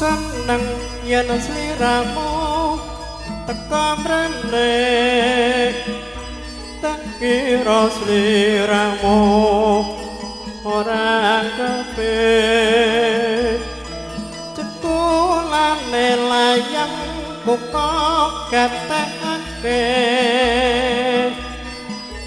seneng yen sliramu teka mrene, tak kira sliramu ora kepe. Cekulane layang kok gatekake,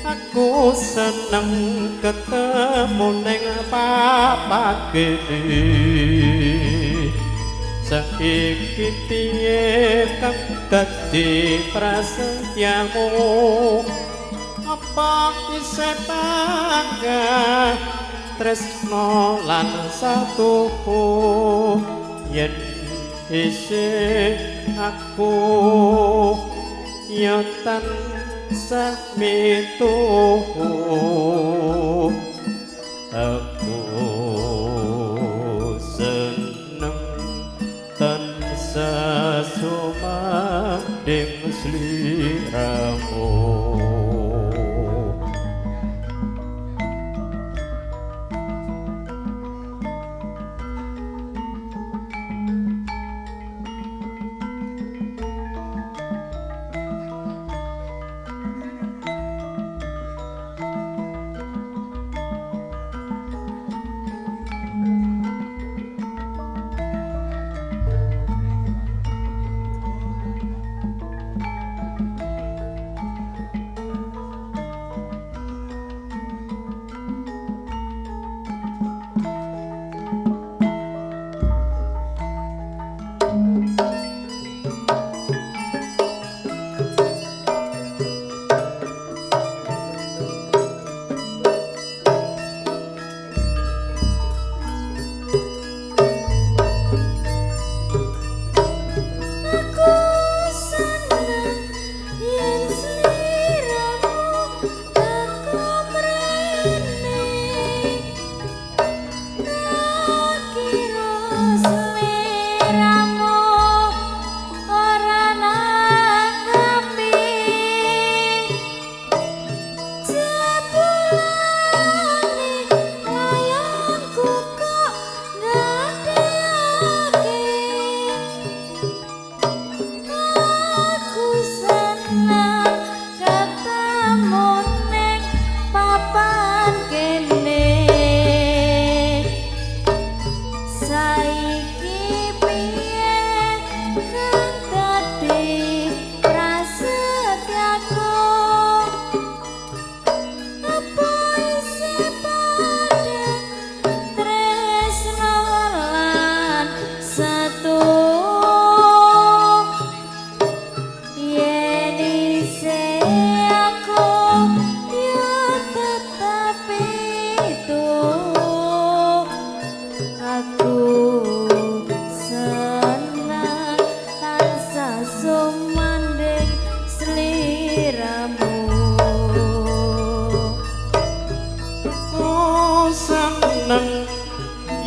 aku seneng ketemu ning papan kene. Saiki piye kang dadi prasetyamu, apa isih panggah tresno lan satuhu? Yen isih aku ya tansah mituhu. Aku seneng tansah sumandhing sliramu.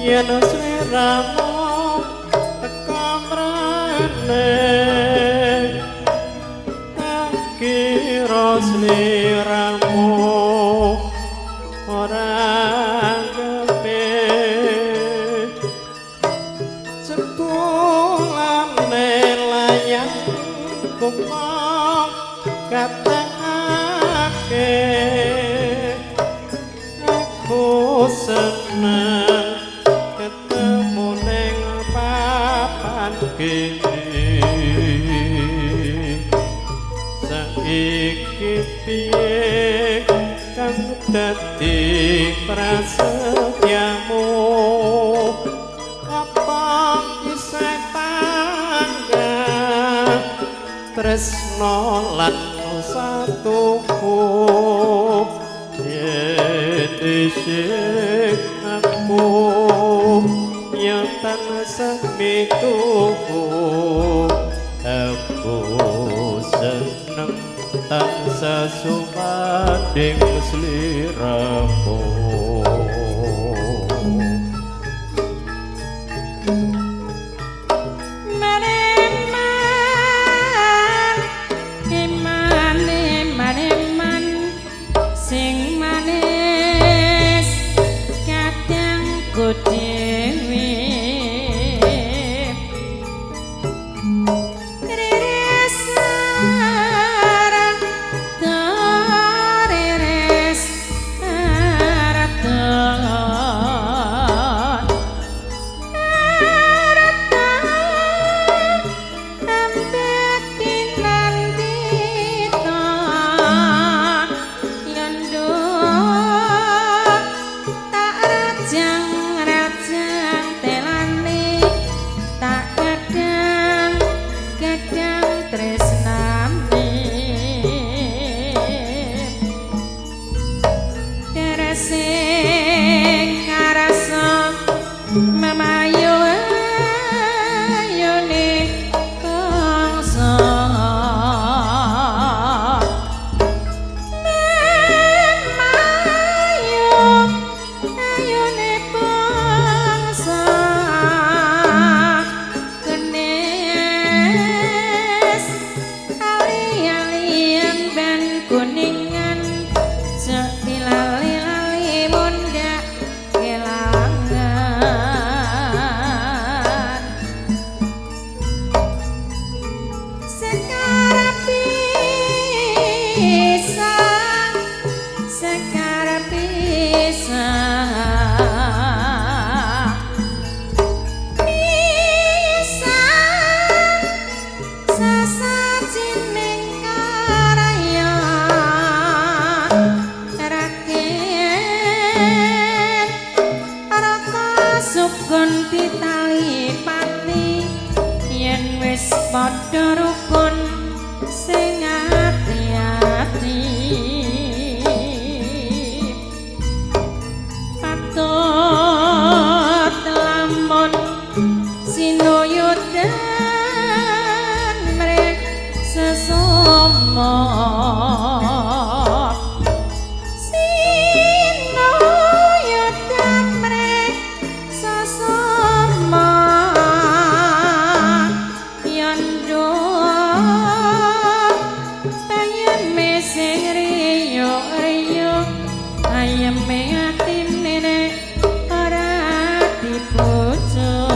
Yen sliramu teka mrene, tak kira sliramu ora kepe. Cekulane layang kok gatekake, aku seneng ketemu ning papan kene. Saiki piye kang dadi prasetyamu, apa isih panggah tresno lan satuhu? Yen isih aku ya tansah mituhu. Aku seneng tansah sumandhing sliramu. Mareman emane mareman sing manis kadang dhewe. tresnane sing ngarasa memayu ayune kangsa memayu ayune bangsa kenes ali-alian ben kuningan cek dilali munda kelangan sekar pisang sekar pisang pisang sesajining karya rakyat raka sukun ditali pati yen wis padha rukun sing ati-ati patut lamun sinuyudan mrek sesama sinuyudan mrek sesama yen ayeme sing riyo-riyo ayeme atine nek ora dipucuk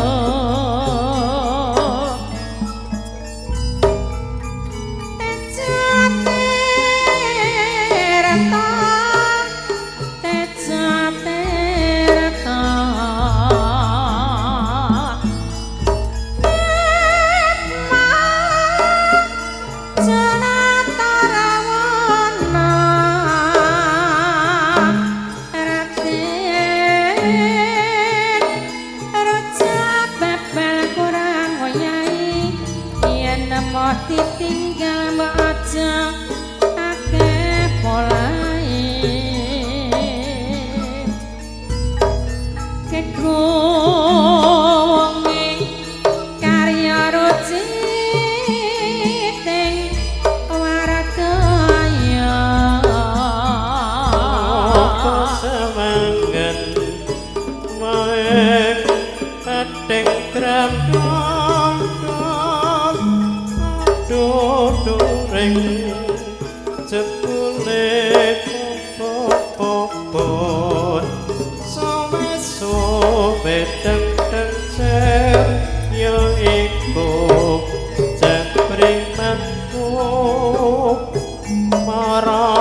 Teja teja tirta Jana Raden Rujak bebel kurang ngoyahi yen nemo ditinggal mbok aja akeh polahe kegunge karya ruciting waradaya apa semangen maeng adeng grandong duduring jebule popopon suwe-suwe deng cer ya iku jeprimanku marang